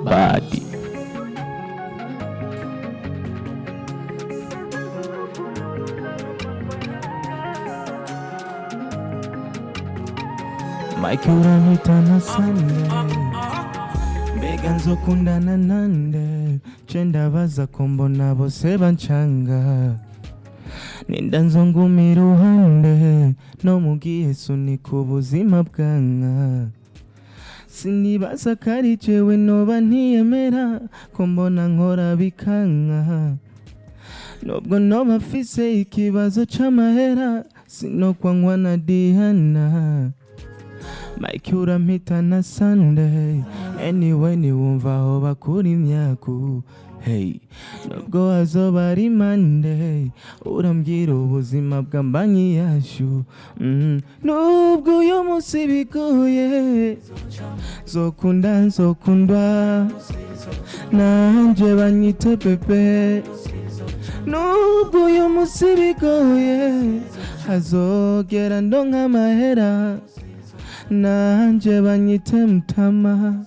Badi. Mike, urampitana sane, mbega nzokundana nande? Ce ndabaza ko mbona bose bancanga, ninda nzonguma iruhande no mu gihe sunika ubuzima bwanka. Sinibaza ko ari jewe noba ntiyemera, ko mbona nkora bikanka. Nubwo noba mfise ikibazo c'amahera, sinokwankwa na Dihana. Mike, urampitana Sunday. Anyway, niwumva aho bakura imyaku. Hey, nubwo hazoba ari Monday, urambwira ubuzima bwambanyi yacu. Nubwo uyu munsi bigoye, zokunda nzokundwa, nanje banyite bébé. Nubwo uyu munsi bigoye, hazogera ndonka amahera, nanje banyite mutama.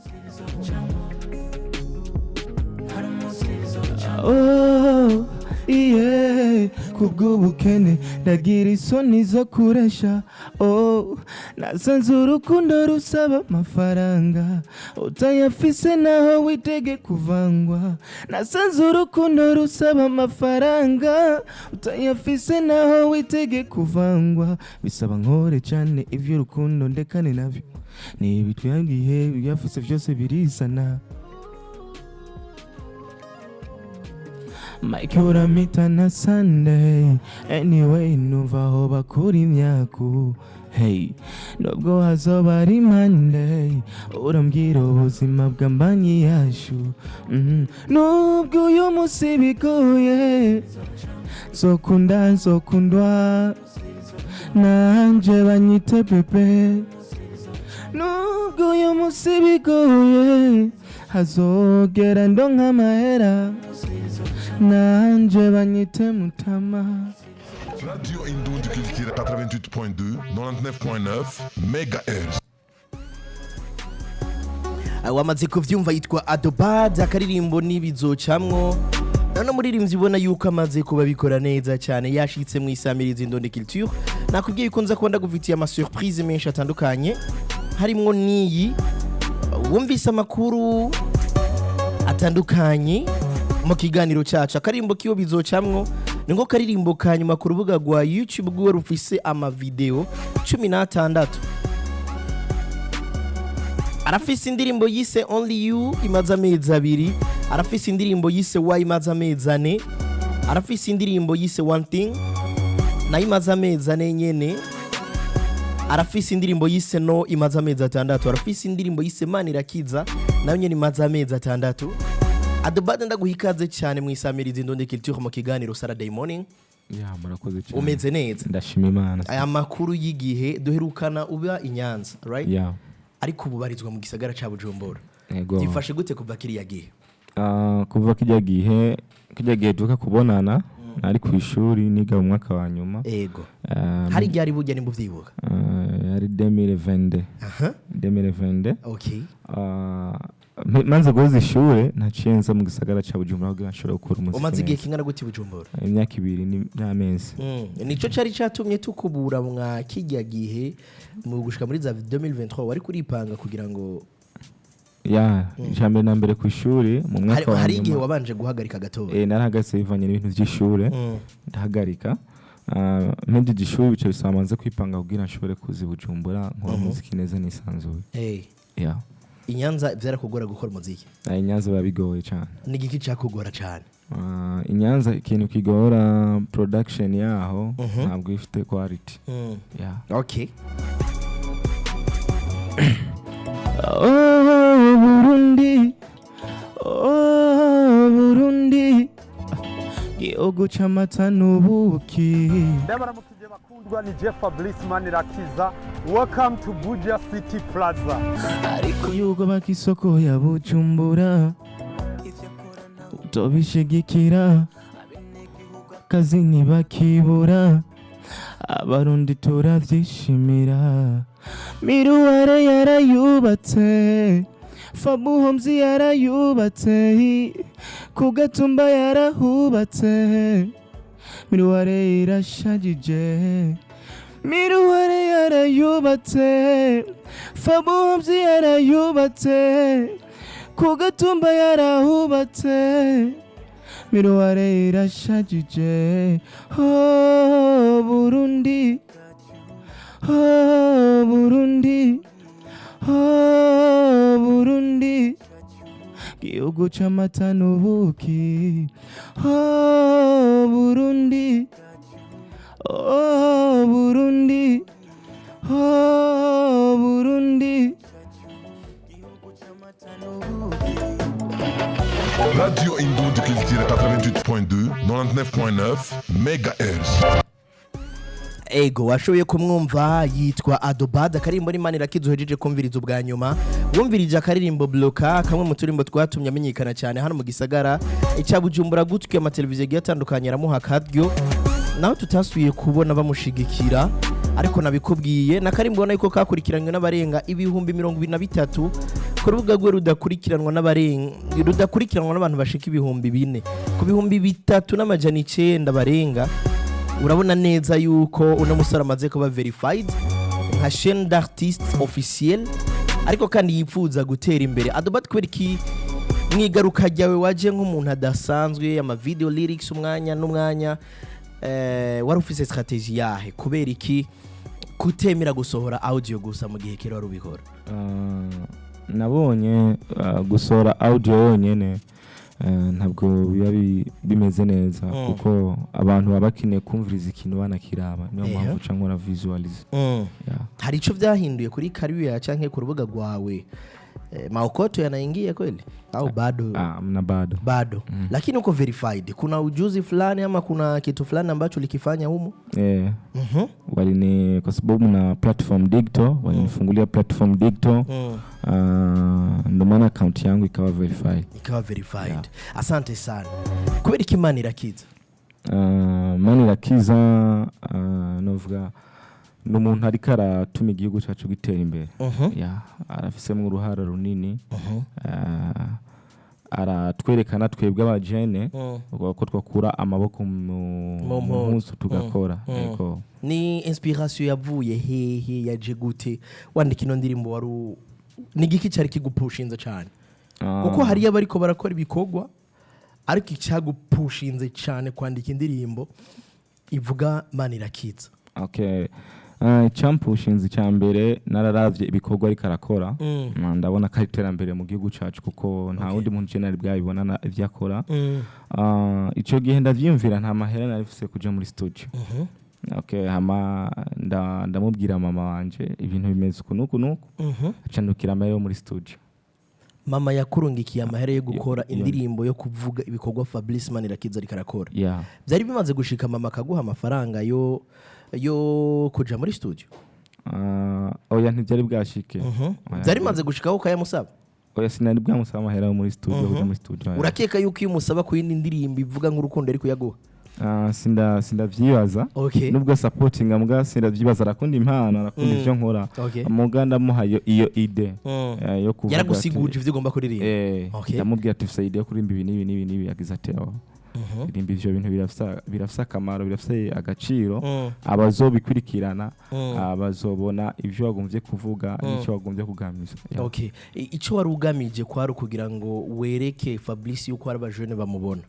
Oh yeah, kubw'ubukene ndagira isoni zo kuresha. Oh, nasanze urukundo rusaba amafaranga, utayafise naho witege kuvangwa. Nasanze urukundo rusaba amafaranga, utayafise naho witege kuvangwa. Bisaba nkore cyane, ivy'urukundo ndekane navyo, ni ibitwangiye byafise byose birizana. Mike, urampitana Sunday. Anyway, numva aho bakura imyaku. Hey, nubwo hazoba ari Monday, urambwira ubuzima bwambanyi yacu. Nubwo uyu munsi bigoye, nzokunda nzokundwa, nanje banyite bébé. Nubwo uyu munsi bigoye, hazogera ndonka amahera, nanje banyite mutama. Radio Indundi Culture 88.2, 99.9 MHz. Wamaze kuvyumva, yitwa Adobad, akaririmbo n'ibizocamwo. None umuririmbyi ubona yuko amaze kuba bikora neza cyane yashitse mu isamirizi Indundi Culture. Nakubwiye yuko nza kuba ndagufitiye ama surprise menshi atandukanye, harimwo n'iyi. Wumvise amakuru atandukanye mu kiganiro cyacu. Akaririmbo kiyo bizocamwo ni ngo karirimbo ka nyuma ku rubuga rwa YouTube rwiwe rufise amavideo 16. Arafise indirimbo yise Only You imaze amezi 2, arafise indirimbo yise Why imaze amezi 4, arafise indirimbo yise One Thing nayo imaze amezi 4 nyene, arafise indirimbo yise No imaze amezi 6, arafise indirimbo yise Manirakiza nayo nyene imaze amezi 6. Adobade, ndaguha ikaze cyane mu isamirizi Indundi Culture mu kiganiro Saturday Morning. Ya, murakoze cyane. Umeze neza? Ndashima Imana. Aya makuru y'igihe? Duherukana uba i Nyanza, right? Ya. Ariko ubu barizwa mu gisagara ca Bujumbura. Yego. Byifashe gute kuva kiriya gihe? Ah, kuva kijya gihe duka kubonana, nari ku ishuri niga mu mwaka wa nyuma. Hari ryari burya, nimba uvyibuka? Ah, yari 2022. 2022. Ah, maze guheza ishure naciye nza mu gisagara ca Bujumbura kugira nshobore gukora umuziki Umaze igihe neza. kingana gute i Bujumbura? Imyaka 2 n'amezi. Nico cari catumye tukubura mwa kijya gihe mu gushika muri za 2023, wari kuripanga kugira ngo Ya, ijambere na mbere ku ishuri mu mwaka wa Hari igihe nyuma. wabanje guhagarika gatoya. Eh, narahagaritse bivanye n'ibintu by'ishure. Ndahagarika. Ah, mpejeje ishuri bica bisaba manze kwipanga kugira nshobore kuza i Bujumbura nkora umuziki neza nisanzuye. Ya. I Nyanza vyarakugora gukora umuziki? Ah, i Nyanza biba bigoye cyane. Ni igiki cakugora cane? Ah, i Nyanza ikintu kigora, production yaho ntabwo ifite quality. Yeah. Oh Burundi, oh Burundi, gihugu c'amata n'ubuki. Ndabaramukije bakundwa, ni Jeff Fabrice Manirakiza. Welcome to Buja City Plaza. Ariko yuko bakisoko ya Bujumbura utobishigikira, kazi ntibakibura, Abarundi turavyishimira. Miruware yarayubatse, Fabu Homes yarayubatse, ku Gatumba yarahubatse. Miruware irashagije, Miruware yarayubatse, Fabu Homes yarayubatse, ku Gatumba yarahubatse. Miruware irashagije. Oh Burundi, oh Burundi, oh Burundi, gihugu c'amata n'ubuki. Oh Burundi, oh Burundi, oh Burundi. Radio Indoudi Culture 88.2, 99.9 MHz. Ego, washoboye kumwumva, yitwa Adobad. Akaririmbo n'Imana irakiza uhejeje kumviriza ubwa nyuma, wumvirije akaririmbo Bloka, kamwe mu turimbo twatumye amenyekana cyane hano mu gisagara icya Bujumbura, gutwi amateleviziyo agiye atandukanye aramuha akaryo, naho tutasubiye kubona bamushigikira. Ariko nabikubwiye, n'akarimbo ubona yuko kakurikiranywe n'abarenga 23,000 ku rubuga rwe rudakurikiranwa n'abarenga, rudakurikiranwa n'abantu bashika 4000 ku 3900 barenga. Urabona neza yuko uno musore amaze kuba verified nka chaîne d'artiste officiel, ariko kandi yipfuza gutera imbere. Adobat, kubera iki mwigaruka ryawe waje nk'umuntu adasanzwe, ama video lyrics umwanya n'umwanya, wari ufise stratégie yahe? Kubera iki kutemera gusohora audio gusa mu gihe kera wari ubikora? Nabonye gusohora audio yonyene ntabwo biba bimeze neza, kuko abantu baba bakeneye kumviriza ikintu banakiraba. Niyo mpamvu uca nkora visualize. Yeah. Hari ico vyahinduye kuri career canke ku rubuga rwawe? Maokoto yanaingia kweli au bado? Ah, mna bado. Bado, lakini uko verified. Kuna ujuzi fulani ama kuna kitu fulani ambacho ulikifanya humo? Walini, kwa sababu na platform digital, walinifungulia platform digital. Ndo maana account yangu ikawa verified. Ikawa verified. Yeah. Asante sana. Kubera iki Imana irakiza? Manirakiza, novuga ni umuntu ariko aratuma igihugu cyacu gitera imbere. Yeah, arafisemo uruhara runini. Aratwerekana twebwe abajene ko twakura amaboko mu Mu mu mpuzu. mpuzu tugakora. Yego. Ni inspiration yavuye hehe? Yaje gute wandika ino ndirimbo? Wari ni igiki cyari kigupushinze cyane? Kuko hariyo abariko barakora ibikorwa, ariko icyagupushinze cyane kwandika indirimbo ivuga Manirakiza? Okay. Icyampushinze icya mbere, nararavye ibikorwa ariko arakora. Ndabona ko ari iterambere mu gihugu cacu, kuko nta wundi muntu je nari bwabibona ivyo akora. Ico gihe ndavyiyumvira, nta mahera nari mfise kuja muri studio. Okay, hama ndamubwira mama wanje ibintu bimeze uku nuku nuku, aca ndukira amahera yo muri studio. Mama yakurungikiye amahera yo gukora indirimbo yo kuvuga ibikorwa Fabrice Manirakiza ariko arakora? Yeah. Byari bimaze gushika mama akaguha amafaranga yo kuja muri studio? Oya, ntibyari bwashike. Oya. Byari bimaze gushikaho ukayamusaba? Oya, sinari bwamusaba amahera yo muri studio, kuja muri studio, oya. Urakeka yuko iyo umusaba ku yindi ndirimbo ivuga nk'urukundo ariko yaguha? Sindavyibaza. Nubwo supporting mbwa, sindavyibaza. Arakunda impano, arakunda ivyo nkora. Muga ndamuha iyo idée yo kuvuga. Yaragusiguje ivyo ugomba kuririmba? Ndamubwira ati ufise idée yo kuririmba ibi n'ibi n'ibi n'ibi. Yagize ati: "Oh, ririmba ivyo bintu, birafise akamaro, birafise agaciro. Abazobikurikirana bazobona ivyo wagombye kuvuga n'icyo wagombye kugamiza." Yeah. Okay. Ico wari ugamije kwari ukugira ngo wereke Fabrice yuko hari abajene bamubona.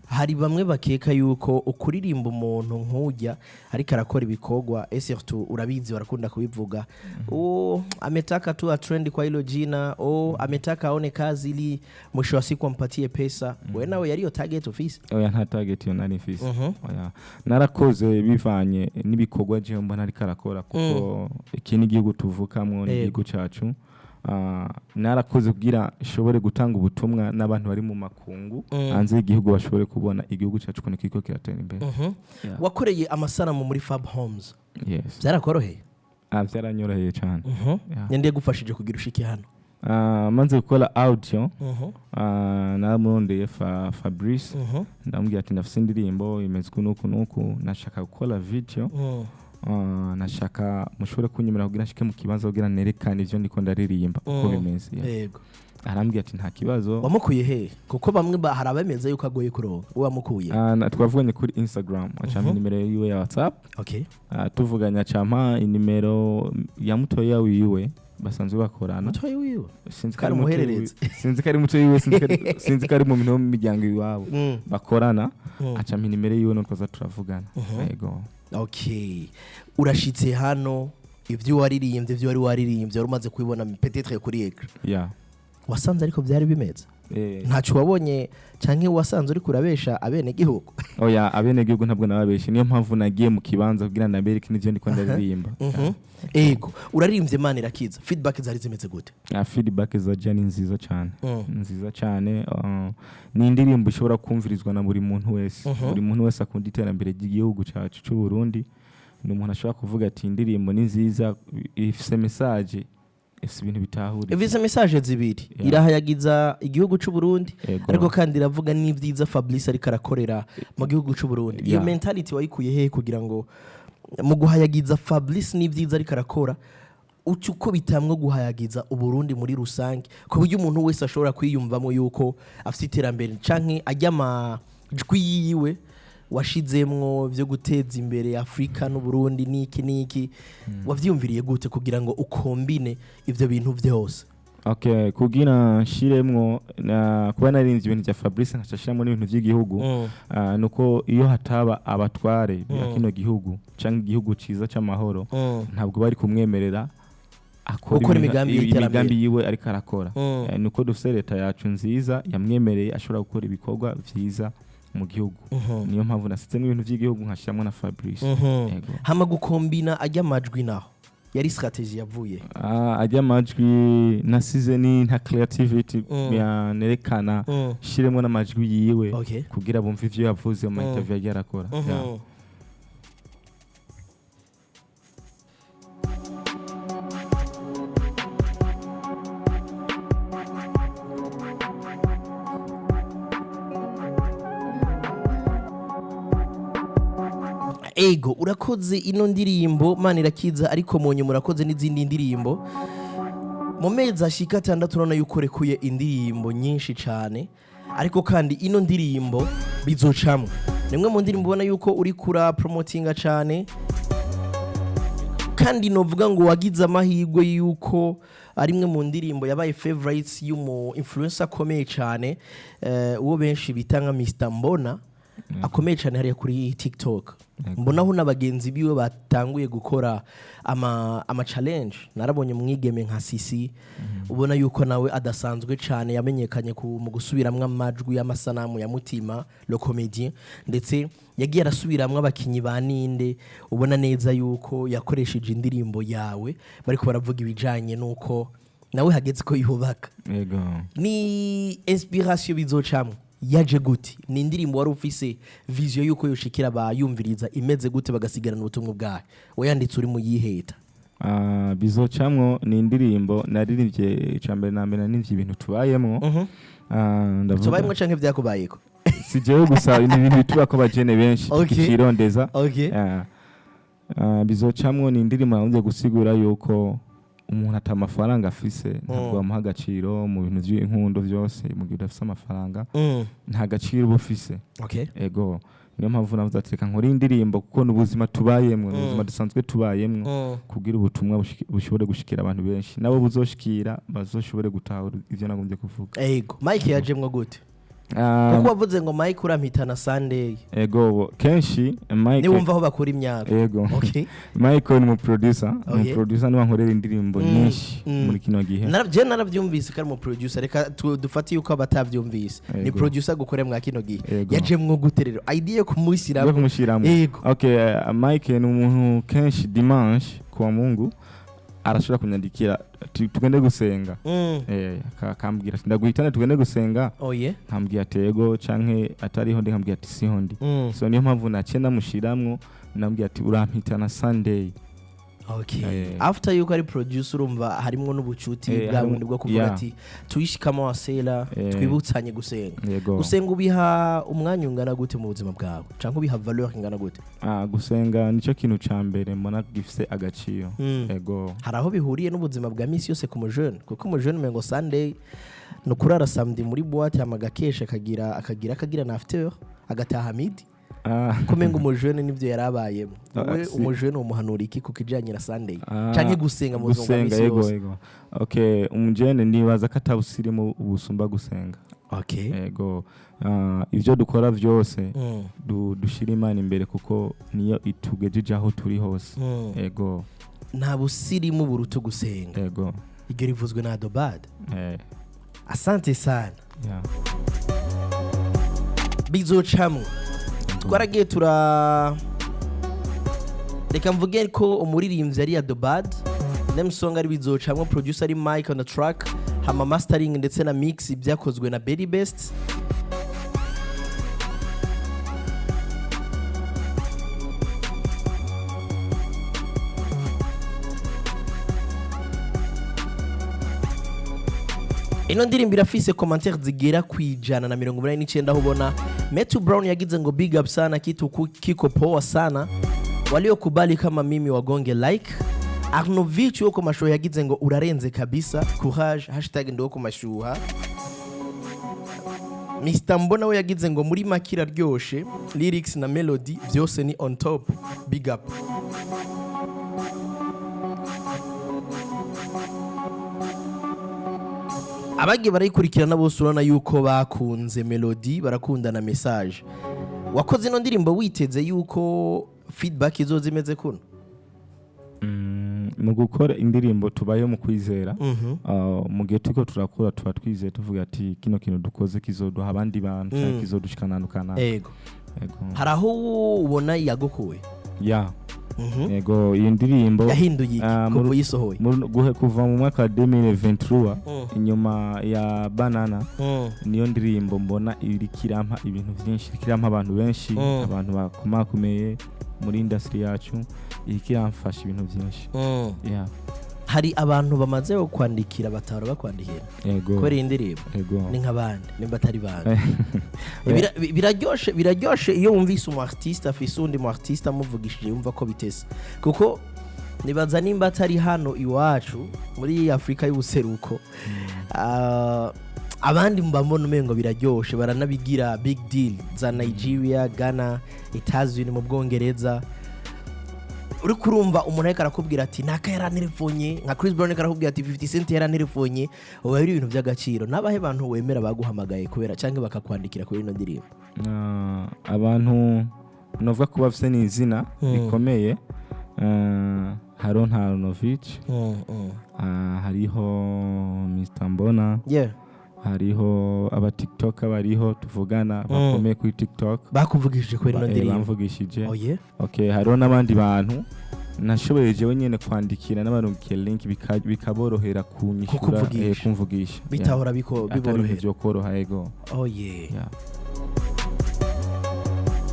Hari bamwe bakeka yuko ukuririmba umuntu nk'ujya ariko arakora ibikorwa, et surtout urabizi barakunda kubivuga: "Oh, ametaka tu trend kwa hilo jina. Oh, ametaka aone kazi ili mwisho wa siku ampatie pesa." We nawe yariyo target office? Oya, nta target yo nari mfise. Oya, narakoze bivanye n'ibikorwa jewe mbona ariko arakora, kuko iki ni igihugu tuvukamwo, ni igihugu cacu. Narakoze kugira nshobore gutanga ubutumwa n'abantu bari mu makungu, hanze y'igihugu, bashobore kubona igihugu cacu ukuntu kiriko kiratera imbere. Yeah. Wakoreye amasanamu muri Fab Homes? Yes. Byarakoroheye? Byaranyoroheye cane. Yeah. Ninde yagufashije kugira ushike hano? Maze gukora audio, naramurondeye Fabrice, ndamubwira ati ndafise indirimbo imeze uku nuku nuku, nashaka gukora video. Nashaka mushobore kunyemerera kugira nshike mu kibanza kugira nerekane ivyo ndiko ndaririmba uko bimeze, yeah. Arambwira ati nta kibazo. Wamukuye he? Kuko bamwe hari abemeza yuko agoye kuronka. Wowe wamukuye? Twavuganye kuri Instagram, acampa inimero yiwe ya WhatsApp. Tuvuganye, acampa inimero ya mutoya wiwe basanzwe bakorana. Mutoyi wiwe? Sinzi ko Kari ari mutoyi umuhererezi. Sinzi ko ari mutoyi wiwe, sinzi ko ari mu bintu mu miryango iwabo bakorana. Acampa inimero yiwe, nuko twaza turavugana, yego. Okay, urashitse hano, ibyo waririmbye, ibyo wari waririmbye wari umaze kubibona peut-être kuri écran. Yeah. Wasanze ariko byari bimeze? Ntacyo wabonye canke wasanze uri kurabesha abenegihugu? Oya, abenegihugu ntabwo nababeshe, niyo mpamvu nagiye mu kibanza kugira nabereke n'ivyo ndiko ndaririmba. Ego, uraririmbye Imana irakiza, feedback zari zimeze gute? Feedback za Jenny nziza cyane, nziza cyane. Ni indirimbo ishobora kumvirizwa na buri muntu wese, buri muntu wese akunda iterambere ry'igihugu cyacu cy'u Burundi. Ni umuntu ashobora kuvuga ati indirimbo ni nziza, ifise message, ifise ibintu bitahuritse. Ifise message zibiri. Irahayagiza igihugu c'u Burundi, ariko kandi iravuga n'ivyiza Fabrice ariko arakorera mu gihugu c'u Burundi. Iyo mentality wayikuye hehe kugira ngo mu guhayagiza Fabrice n'ivyiza ariko arakora uca uko bitamwo guhayagiza Uburundi muri rusange, ku buryo umuntu wese ashobora kwiyumvamo yuko afite iterambere, canke ajya amajwi yiwe washizemwo byo guteza imbere Afurika n'Uburundi n'iki n'iki? Wavyiyumviriye gute kugira ngo ukombine ivyo bintu vyose? Okay, kugira nshiremwo na kuba narinze ibintu bya Fabrice nkaca nshiramo n'ibintu by'igihugu, nuko iyo hataba abatware ba kino gihugu canke igihugu ciza c'amahoro, ntabwo bari kumwemerera akora Gukora imigambi y'iterambere. Imigambi yiwe ariko arakora. Nuko dufise leta yacu nziza yamwemereye ashobora gukora ibikorwa vyiza mu gihugu, niyo mpamvu nasizemo ibintu by'igihugu nkashyiramo na Fabrice. Yego. Hama gukombina ajya amajwi naho yari strategy yavuye? Ajya amajwi nasize ni nka creativity nerekana shiremo n'amajwi yiwe kugira bumve ivyo yavuze mu interview yagiye arakora. Yeah. Ego, urakoze ino ndirimbo Mana irakiza, ariko mu nyuma urakoze n'izindi ndirimbo. Mu mezi ashika 6 urabona yuko urekuye indirimbo nyinshi cyane, ariko kandi ino ndirimbo bizocamwo ni imwe mu ndirimbo ubona yuko uri kura promotinga cyane, kandi novuga ngo wagize amahirwe yuko ari imwe mu ndirimbo yabaye favorites y'umu influencer akomeye cyane, uwo benshi bita nka Mr Mbona, akomeye cyane hariya kuri TikTok. Mbonaho na bagenzi biwe batanguye gukora ama challenge. Narabonye umwigeme nka Sisi, ubona yuko nawe adasanzwe cyane, yamenyekanye mu gusubiramwo amajwi y'amasanamu ya Mutima le comédien, ndetse yagiye arasubiramwo abakinyi ba Ninde, ubona neza yuko yakoresheje indirimbo yawe bariko baravuga ibijanye nuko nawe hageze ko yubaka. Ni inspiration bizocamwo yaje gute? Ni indirimbo wari ufise vision yuko yoshikira abayumviriza imeze gute, bagasigarana ubutumwa bwawe? Wayanditse uri mu yiheta? Bizocamwo ni indirimbo naririmbye, icambere na mbere naririmbye ibintu tubayemwo. Ndavuga Tubayemwo canke vyakubayeko? Si jewe gusa, ni ibintu bitubako abajene benshi tukirondeza. Bizocamwo ni indirimbo nakunze gusigura yuko umuntu ata amafaranga afise ntabwo bamuha agaciro mu bintu by'inkundo byose. Mu gihe udafise amafaranga nta gaciro uba ufise. Ego, niyo mpamvu navuze ati reka nkore indirimbo, kuko ni ubuzima tubayemwo, ni ubuzima dusanzwe tubayemwo, kugira ubutumwa bushobore gushikira abantu benshi, nabo buzoshikira bazoshobore gutahura ivyo nagombye kuvuga. Ego, Mike yajemwo gute? Kuko wavuze ngo Mike urampitana Sunday. Ego, kenshi Mike Niwumva aho bakura imyaka. Ego. Michael ni mu producer, ni mu producer, niwe ankorera indirimbo nyinshi muri kino gihe. Je naravyumvise ko ari mu producer, reka dufate yuko abatavyumvise ni producer gukora mwa kino gihe. Yajemwo gute rero idea yo kumushyiramo? Yo kumushyiramo. Ego. Okay, Mike ni umuntu kenshi dimanche kuwa Mungu arashobora kunyandikira ati tugende gusenga. Akambwira ati ndaguhitane tugende gusenga. Oh yeah. Nkambwira ati ego, canke atariho ndi nkambwira ati siho ndi. So niyo mpamvu naciye ndamushiramwo, ndambwira ati urampitana Sunday. Okay. Eh. After yuko ari producer, urumva harimwo n'ubucuti Eh, bwa bundi bwo kuvuga ati tuyishikamo wasela, twibutsanye gusenga. Yego. Gusenga ubiha umwanya ungana gute mu buzima bwawe, canke ubiha valeur ingana gute? Ah, gusenga nicyo kintu ca mbere mbona gifise agaciro. Yego. Hari aho bihuriye n'ubuzima bwa misi yose ku mujene, kuko umujene umengo Sunday ni ukurara samedi muri boîte, hama agakesha akagira na after, agataha midi. Ko umengo umujene nibyo yari abayemo. We umujene umuhanura iki ku kijanye na Sunday canke gusenga mu buzima bwa Gusenga, misi yego. yose? Yego, okay, umujene nibaza ko atabusirimu busumba gusenga. Yego. Ah, ivyo dukora vyose dushira Imana imbere, kuko niyo itugejeje aho turi hose. Yego. Nta busirimu buruta gusenga. Yego. Iryo rivuzwe na Adobad. Asante sana. Bizocamwo, twaragiye tura, reka mvuge ko umuririmbyi ari Adobad, name song ari Bizocamwo, producer ari Mike on the track, hama mastering ndetse na mix byakozwe na Berry Best. Ino ndirimbo irafise commentaire zigera ku 189, aho ubona Matthew Brown yagize ngo "Big up sana, kitu kiko poa sana, waliokubali kama mimi wagonge like." Arnovich wo ku mashuha yagize ngo "Urarenze kabisa, courage, #ndiwo ku mashuha." Mr Mbona we yagize ngo "Muri make iraryoshe, lyrics na melody byose ni on top, big up." Abagiye barayikurikirana bose urabona yuko bakunze melody, barakunda na message. Wakoze ino ndirimbo witeze yuko feedback izoza imeze kuno? Mu gukora indirimbo tubayeho mu kwizera. Ah, mu gihe turiko turakora tuba twizeye, tuvuga ati kino kintu dukoze kizoduha abandi bantu canke kizodushikana ahantu kanaka. Yego. Hari aho ubona yagukuye? Ya, yego, iyi ndirimbo Yahinduye iki Ah, kuva uyisohoye? Kuva mu mwaka wa 2023, inyuma ya Banana, niyo ndirimbo mbona iriko irampa ibintu byinshi, iriko irampa abantu benshi, abantu bakomakomeye muri industry yacu, iriko iramfasha ibintu byinshi. Yeah. Hari abantu bamaze kwandikira batahora bakwandikira Yego. kubera iyi ndirimbo? Yego. Ni nk'abandi nimba atari bande? Biraryoshe iyo wumvise umu artiste afise uwundi mu artiste amuvugishije, yumva ko bitese, kuko nibaza nimba atari hano iwacu muri Afurika y'ubuseruko, abandi mba mbona umengo biraryoshe, baranabigira big deal za Nigeria, Ghana, Etazuni, mu Bwongereza. Uri kurumva umuntu ariko arakubwira ati naka yaranterefonye, nka Chris Brown ariko arakubwira ati 50 Cent yaranterefonye, uba ari ibintu by'agaciro. N'abahe bantu wemera baguhamagaye kubera cyangwa bakakwandikira kuri ino ndirimbo? Ah, abantu novuga ko bafise n'izina rikomeye, hariho nka Arnovich, hariho Mr Mbona, hariho aba TikTok bariho tuvugana bakomeye kuri TikTok. Bakuvugishije kubera ino ndirimbo? Bamvugishije. Oh yeah. Okay, hariho n'abandi bantu nashoboye jewe nyene kwandikira n'abarungikiye link, bikaborohera kunyishura. Kukuvugisha. Kumvugisha. Bitahora biko Yeah. Atari ibintu biborohera. vyokoroha, ego. Oh yeah. Yeah.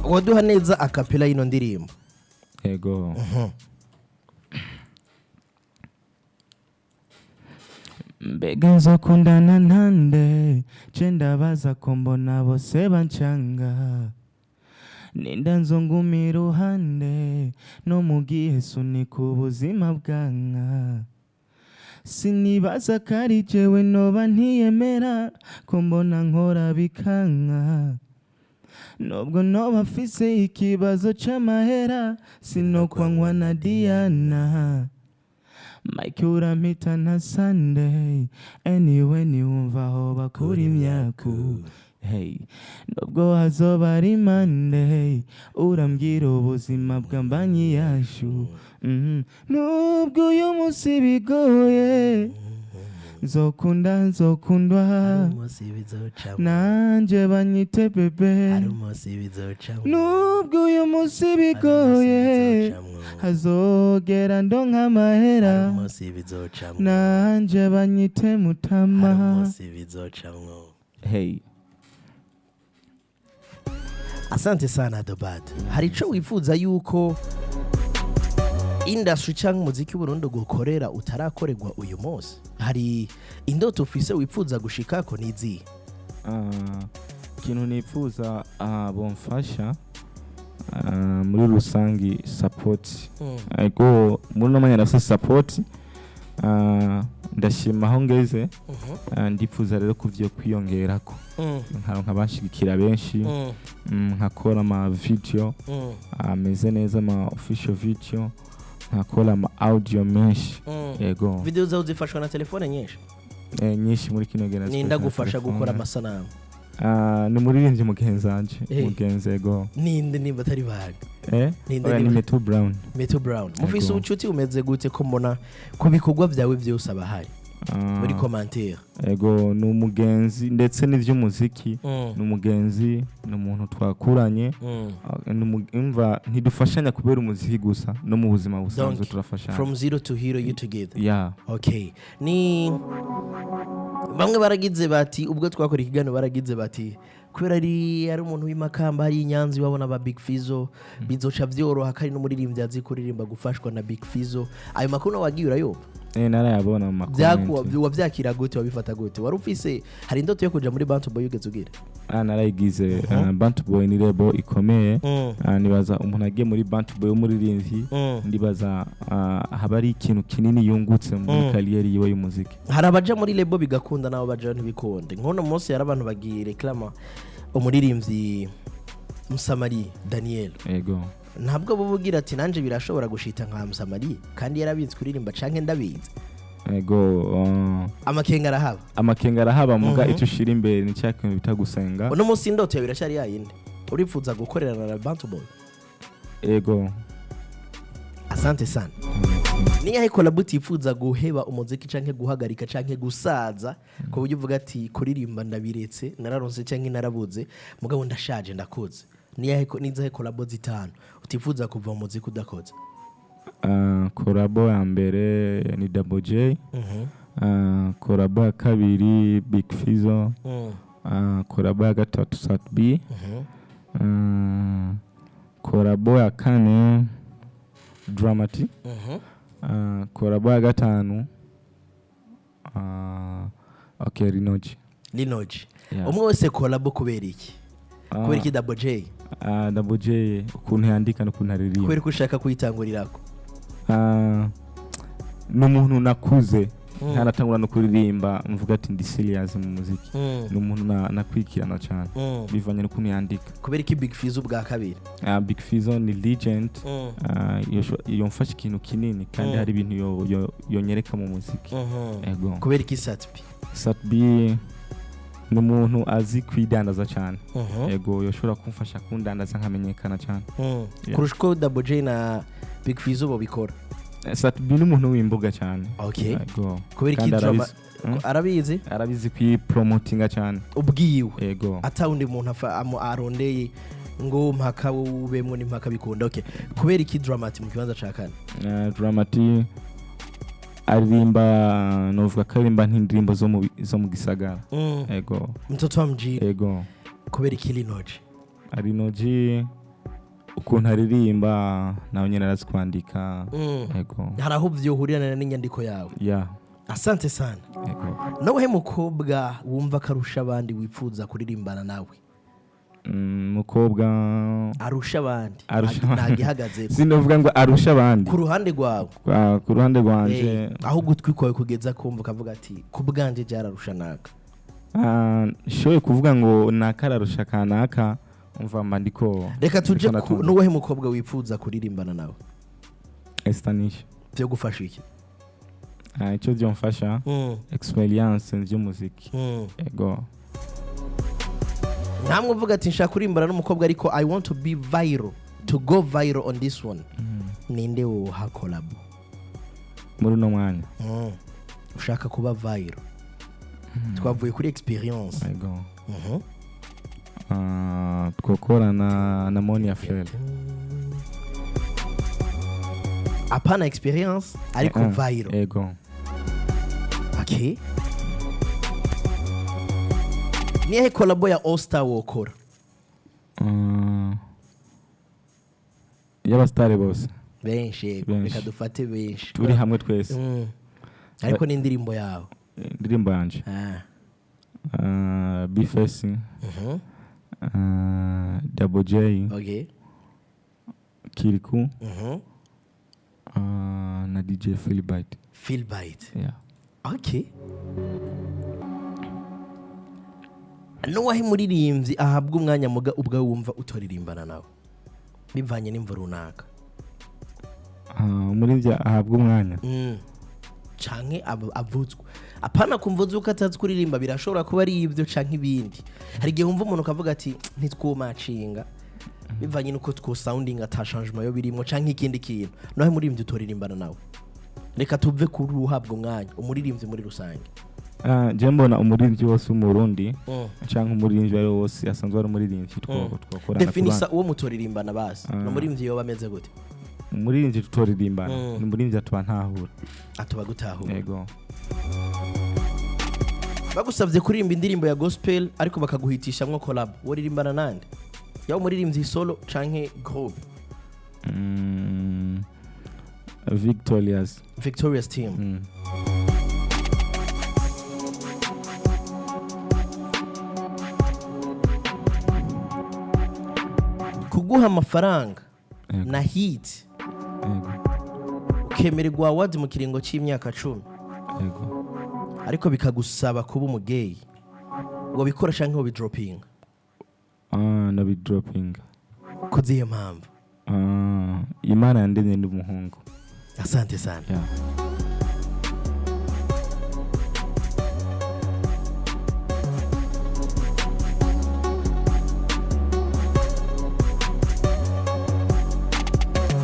Waduha neza acapella y'ino ndirimbo? Ego. Mbega nzokundana nande, ce ndabaza ko mbona bose bancanga, ninda nzonguma iruhande no mu gihe sunika ubuzima bwanka, sinibaza ko ari jewe noba ntiyemera, ko mbona nkora bikanka, nubwo noba mfise ikibazo c'amahera, sinokwanywa na Diana Mike, urampita na Sunday anyway, niwumva aho bakura imyaku, hey, nubwo hazoba ari Monday, urambwira ubuzima bwambanyi yacu. Nubwo uyu munsi bigoye, nzokunda, nzokundwa, Umunsi bizocamo. nanje banyite bébé. Hari umunsi bizocamo. Nubwo uyu munsi bigoye, hazogera ndonka amahera, Umunsi bizocamo. nanje banyite mutama. Umunsi bizocamwo. Hey. Asante sana, Adobad. Hari ico wifuza yuko Industry cyangwa umuziki w'Uburundi gukorera utarakorerwa uyu munsi? Hari indoto ufise wifuza gushikako, nizihe? Ikintu nifuza, bomfasha muri rusangi, support. Ego, muri uno mwanya ndafise support. Ndashima aho ngeze. Ndifuza rero kuvyo kwiyongerako, nkaronka abanshigikira benshi, nkakora ama video ameze neza, ama official video, nkakora ama audio menshi. Ego. Video zawe zifashwa na telefone nyinshi? Nyinshi muri kino gihe Ninda nazikoresha na gufasha telefone. gukora amasanamu? Ni umuririmbyi mugenzi wanje. Mugenzi, ego. Ninde nimba atari banga? Ninde? Oya, ni Metu Brown. Meto Brown, mufise Ego. ubucuti bumeze gute, ko mbona ku bikorwa byawe byose abahari muri commentaire? Ego, ni umugenzi ndetse n'ivy'umuziki. Ni umugenzi, ni umuntu twakuranye. Umva, ntidufashanya kubera umuziki gusa, no mu buzima busanzwe Donc, turafashanya. From zero to hero, you together. Yeah. Okay, ni bamwe baragize bati, ubwo twakora ikiganiro baragize bati kubera ari umuntu w'imakamba, hari inyanzi wabona ba Big Fizzo, bizoca vyoroha ko ari n'umuririmbyi azi kuririmba gufashwa na Big Fizzo. Ayo makuru nawe wagiye urayumva? Narayabona mu ma comments. Wavyakira gute? Wabifata gute? Wari ufise, hari indoto yo kuja muri Bantu Boy ugeze ugira? Narayigize. Bantu Boy ni label ikomeye. Nibaza umuntu agiye muri Bantu Boy w'umuririmbyi, ndibaza haba ari ikintu kinini yungutse muri carrière yiwe y'umuziki. Hari abaja muri label bigakunda, n'abo baja ntibikunde. Nk'uno munsi hari abantu bagiye reklama umuririmbyi Musamari Daniel. Ego. Ntabwo buba ugira ati nanje birashobora gushita nka Musamari kandi yarabizi kuririmba, canke ndabizi? Ego. Amakenga arahaba. Amakenga arahaba, muga icyo ushira imbere ni cya kintu bita gusenga. Uno munsi indoto yawe iracyari yayindi, uripfuza gukorerana na Bantu Boy? Ego. Asante sana. Niyahe collabo utifuza guheba umuziki canke guhagarika canke gusaza, ku buryo uvuga ati kuririmba ndabiretse, nararonse canke narabuze, mugabo ndashaje, ndakuze? Nizahe collabo zitanu utifuza kuva mu muziki udakoze? Collabo ya mbere ni Double J. Collabo ya kabiri Big Fizzo. Collabo ya gatatu Sat B. Collabo ya kane Dramati. Collabo ya gatanu, okay, Rinoji. Linoji. Yeah. Umwe wese collabo kubera iki? Kubera iki Double J? Double J, ukuntu yandika n'ukuntu aririmba. Kubera ko ushaka kuyitangurirako? Ni umuntu nakuze ntaratangura no kuririmba mvuga ati ndi serious mu muziki. Ni umuntu nakwikirana cyane bivanye n'ukuntu yandika. Kubera iki Big Fizzo ubwa kabiri? Big Fizzo ni legend. Yomfasha ikintu kinini kandi hari ibintu yonyereka mu muziki. Ego. Kubera iki Sat B? Sat B ni umuntu azi kwidandaza cyane. Ego, yoshobora kumfasha kundandaza nkamenyekana cyane. Yeah. Kurusha uko Double J na Big Fizzo bobikora? Sat B ni umuntu w'imbuga cyane. Okay. Ego. Kubera iki Kandi Drama? arabizi. Arabizi. Arabizi kwipromotinga cyane. Ubwiwe? Ego. Atawundi muntu arondeye ngo mpaka ubemwo n'impaka bikunda. Okay, kubera iki Dramati mu kibanza ca kane? Dramati aririmba, novuga ko aririmba nk'indirimbo zo mu gisagara. Ego. Mtoto wa mjini. Ego. Kubera iki Linoji? Arinoji, ukuntu aririmba, nawe nyine arazi kwandika. Ego. Hari aho vyohurirana n'inyandiko yawe? Yeah. Asante sana. Ego. Nawe mukobwa wumva ko arusha abandi wifuza kuririmbana nawe? Mukobwa Arusha abandi. Arusha. Ntagihagaze. Sinovuga ngo arusha abandi. Ku ruhande rwawe. Ku ruhande rwanje. Aho ugutwi kwawe kugeza kumva ukavuga ati ku bwanje byararusha naka. Nshoboye kuvuga ngo naka ararusha kanaka, umva mba ndiko Reka tuje ndiko ku ndatumva. n'uwahe mukobwa wifuza kuririmbana nawe? Estanisha. Byo gufasha iki? Icyo byomfasha, experience by'umuziki. Ego. Ntamwe uvuga ati nshaka kurimbana n'umukobwa ariko I want to be viral, to go viral on this one, ninde woha collabo? Muri uno mwanya? Ushaka kuba viral, twavuye kuri experience. Ego. Twokorana na Monia Fleur. Apana experience ariko viral. Ego. Okay, niyahe collabo ya All Star wokora? Y'abasitari bose. Benshi, yego. Benshi. Reka dufate benshi. Turi hamwe twese. Ariko n'indirimbo yawe. Indirimbo yanje. Ah. B-Face, Double J, Kirikou, na DJ Philbite. Philbite. Yeah. Okay. Nuwahe muririmbyi ahabwa umwanya muga ubwawe wumva utoririmbana nawe bivanye n'imvo runaka? Umuririmbyi ahabwa umwanya? Canke avutswe, apana kumva zuko atazi kuririmba, birashobora kuba ari ibyo canke ibindi. Hari igihe wumva umuntu ukavuga ati ntitwomacinga bivanye n'uko two sounding ata changement yo birimo canke ikindi kintu. Nawe muririmbyi utoririmbana nawe, reka tuve kuri uhabwa umwanya, umuririmbyi muri rusange. Je mbona umuririmbyi wose w'Umurundi canke umuririmbyi uwo ari we wose asanzwe ari umuririmbyi twakorana. Definisa uwo mutoririmbana basi. Ni umuririmbyi yoba ameze gute? Umuririmbyi tutoririmbana ni umuririmbyi atuba ntahura. Atuba gutahura. Yego. Bagusabye kuririmba indirimbo ya gospel ariko bakaguhitishamwo collab, woririmbana nande, yaba umuririmbyi solo canke group? Victorious. Victorious Team. Kuguha amafaranga na hit, ukemererwa award mu kiringo c'imyaka 10, ariko bikagusaba kuba umugeyi, wobikora canke wobidropinga? Nabidropinga. Kuzihe mpamvu? Imana yandemye ndi umuhungu. Asante sana. Yeah.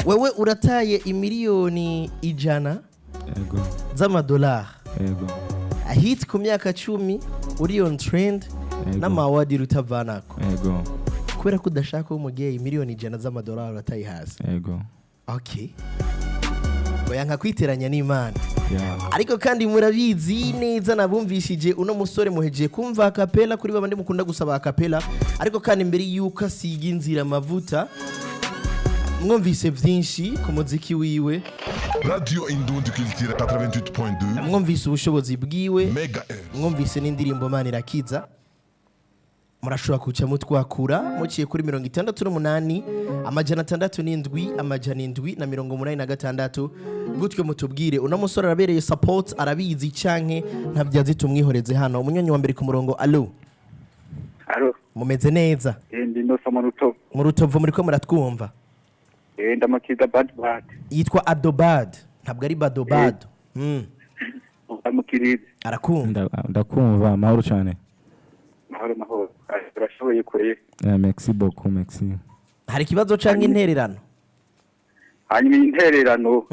Wewe urataye imiliyoni 100 z'amadolari, hit ku myaka 10, uri on trend, n'ama award rutavanako, kubera ko udashaka kuba umugeyi, miliyoni 100 z'amadolari urataye hasi. Okay, oya, nka kwiteranya n'Imana. Ariko kandi murabizi neza, nabumvishije uno musore muhejeje kumva acapella kuri babandi mukunda gusaba acapella. Ariko kandi mbere yuko asiga inzira amavuta, mwumvise byinshi ku muziki wiwe. Radio Indoune Culture 88.2 Mwumvise ubushobozi bwiwe. MHz. Mwumvise n'indirimbo Mana irakiza. Murashobora kuca mutwakura muciye kuri 68 607 786 gutyo, mutubwire uno musore arabereye support, arabizi canke ntabyo, tumwihoreze hano. Umunyonyi wa mbere ku murongo, alo? Alo. Mumeze neza? Ndi Ndosa mu Rutovu. Mu Rutovu muriko muratwumva? Ndamukiza Bad Bad. Yitwa Adobad, ntabwo ari Badobado. Ndamukiriza. Arakumva. Ndakumva, amahoro cyane. Mahoro mahoro. Urashoboye kure. Merci beaucoup, merci. Hari ikibazo canke intererano? Hanyuma iyi ntererano,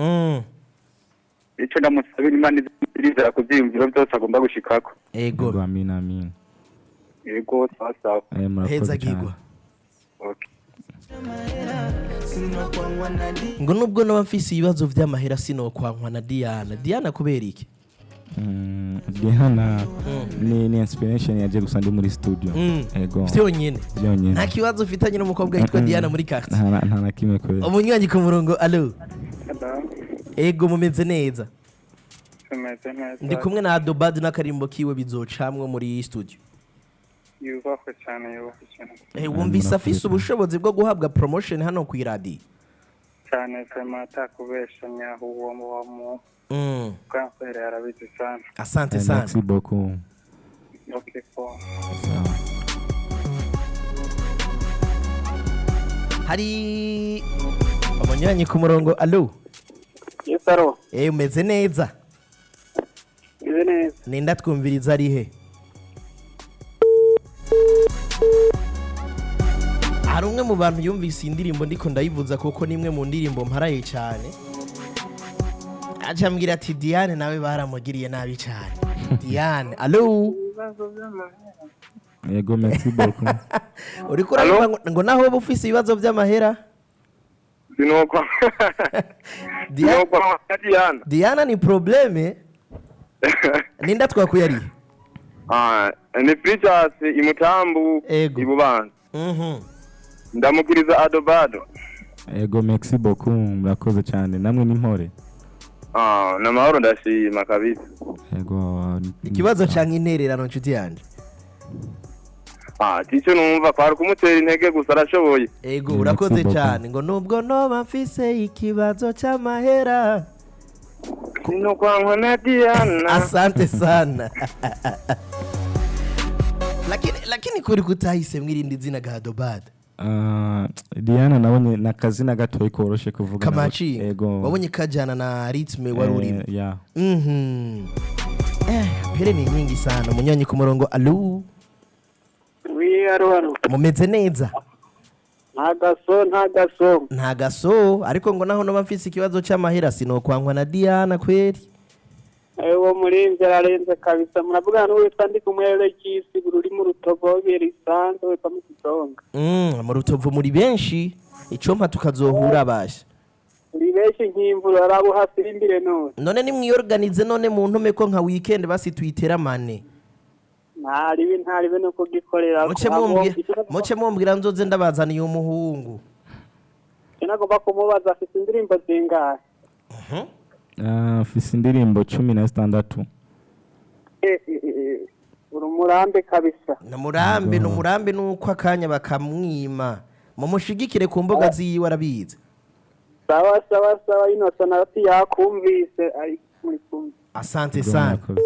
ico ndamusabira, Imana irizera ku vyiyumviro vyose agomba gushikako. Ego. Yego, amina amina. Yego, sawa sawa. Murakoze Heza cyane. gigwa. Okay. Ngo nubwo naba mfise ibibazo vy'amahera sinokwankwa na Diana. Diana kubera iki? Diana ni inspiration yaje gusa ndi muri studio. Ego. Vyonyene? Vyonyene. Nta kibazo ufitanye n'umukobwa yitwa Diana muri quartier? Nta na kimwe kweli. Umunywanyi ku murongo, alo? Ego, mumeze neza? Tumeze neza. Ndi kumwe na Adobad n'akarimbo kiwe bizocamwo muri studio. Yubahwe cyane, yubahwe cyane. Wumvise afise ubushobozi bwo guhabwa promotion hano ku iradiyo? Cyane vraiment, atakubesha nyaho uwo wa mu kanseri arabizi sana. Asante sana. Merci beaucoup. Okay, ko Sawa. Hari umunywanyi ku murongo, alo? Yes, alo. Umeze neza? Meze neza. Ninda twumviriza arihe? Hari umwe mu bantu yumvise iyi ndirimbo ndiko ndayivuza, kuko ni imwe mu ndirimbo mparaye cyane, acambwira ati Diane nawe baramugiriye nabi cyane. Diane, alo? Yego, merci beaucoup. Uriko uraririmba ngo naho woba ufise ibibazo by'amahera? Sinokwa. Sinokwa na Diana. Diana ni problème. Ninda twakuye arihe? Ni Precious imutambu. Ego. Ibubanza. Ndamukiriza Adobado. Ego, merci beaucoup, murakoze cyane, namwe n'impore. Ah, namahoro, ndashima kabisa. Ego. Ikibazo canke intererano, nshuti yanje? Ah, icyo numva kwari kumutera intege gusa, arashoboye. Ego. Merci Urakoze beaucoup. cyane. Ngo nubwo noba mfise ikibazo c'amahera, Sinokwankwa na Diana. Asante sana. Lakini kuri kutahise mwirindi zina Gadobad? Ah, Diana nabonye ni akazina gatoyi koroshe kuvuga. Kamaci. Ego. Wabonye kajana na rythme wari urimo. Ya. Eh, pere ni nyingi sana. Munyonyi ku murongo, alu. Oui, allô, allô. Mumeze neza? Nta gaso, nta gaso. Nta gaso, ariko ngo naho noba mfise ikibazo c'amahera sinokwankwa na Diana kweri. Uwo murimvyi ararenze kabisa. Muravugana n'uwitwa ndi kumwe Regis ruri mu Rutobo risanzwe witwa mu Kizonga. Mu Rutovu muri benshi, icompa tukazohura basha. Uri benshi nk'imvura, arabuhasimbire none. None nimwiyorganize, none mu ntume ko nka weekend basi tuyiteramane. Ntaribi, ntaribi no kugikorera. Muce mumbwira nzoze ndabazaniye umuhungu. Nagomba kumubaza, afite indirimbo zingahe? Ah, mfise indirimbo 16. Eh, uri umurambe kabisa. Namurambe numurambe nuko akanya bakamwima. Mumushigikire ku mbuga ziwe, arabizi. Sawa sawa sawa, inosa narati yakumvise ari muri kumwe. Asante Ego, sana. murakoze.